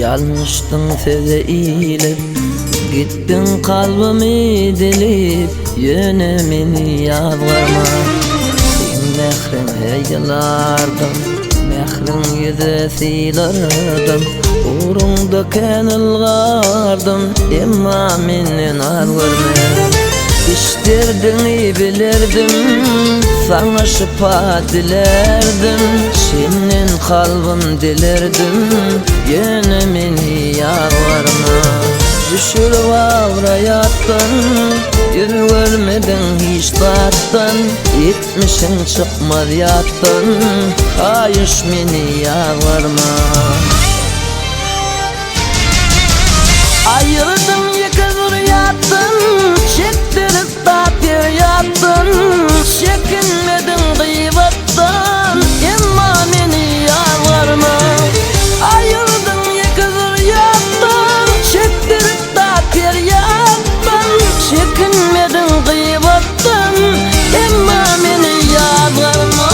Ýalňyşdyň söze ilip, Gitdiň kalbymy dilip, Ýöne meni ýazgarma. Seň mähriňe ýylardym, Mähriň ýüze sylardym, Ugruňda kän ylgardym, Emma menden az görme. Iç derdiňi bilerdim, Saňa şypa dilärdim, Senden kalbym dilerdim, Ýöne meni ýazgarma. Düşürip abraý atdan, Ýüz görmediň hiç zatdan, Etmişiň çykmaz ýatdan, Haýyş meni ýazgarma. Aýyrdyň ýeke zürýatdan, Çekdirip dat-perýatdan, Çekinmediň gybatdan, Emma meni ýazgarma. Aýyrdyň ýeke zürýatdan, Çekdirip dat-perýatdan, Çekinmediň gybatdan, Emma meni ýazgarma.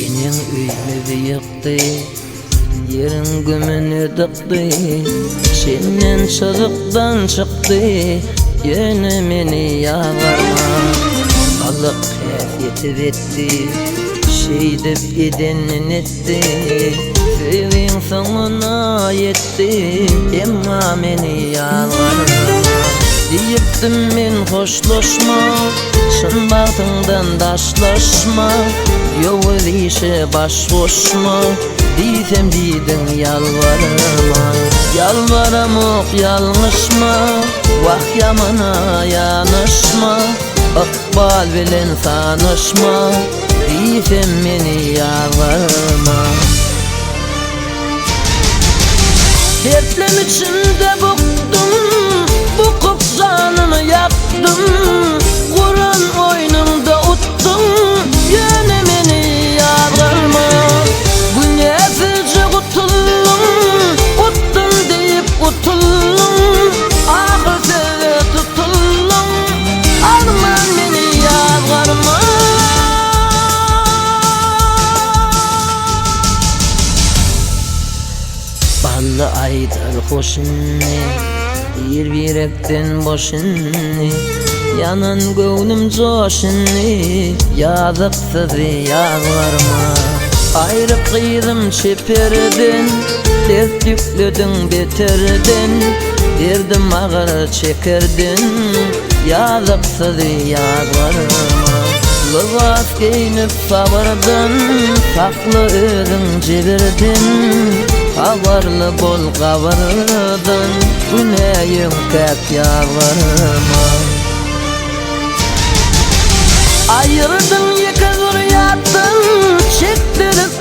Eneň öýmüzi ýykdy, Ýeriň gümüni dykdy, Çenden çyzykdan çykdy, Ýöne meni ýazgarma. Gylyk häsiýeti betdi, Şeýdip edenini etdi, Söýgiň soňuna ýetdi, Emma meni ýazgarma. Diýipdim men hoşlaşma. Çyn bagtyňdan daşlaşma, Ýowuz işe baş goşma, Diýsem diýdiň ýalbarma. Ýalbaramok ýalňyşma, Wah ýamana ýanaşma, Ykbal bilen sanaşma, Diýsem meni ýazgarma. Dertlem içinde bukdum, Bukup janymy ýakdym, Guran oýnuňda utduň, Ýöne meni ýazgarma. Günäsizje gutuldyň, Utdum diýip utuldyň, Ahyr söze tutuldyň, Arman meni ýazgarma. Bally aýdar hoş indi, Bir-birekden boş indi, Ýanan göwnüm joş indi, Ýazyksyzy ýazgarma. Aýry gyzym çeperden, Dert ýüklediň beterden, Derdim agyr çekerden, Ýazyksyzy ýazgarma. Lybas geýnip Sabyrdan sakla özüň jebirden, Habarly bol gabyrdan, Günä ýöňkäp ýalbarma. Aýyrdyň ýeke zürýatdan, Çekdirip.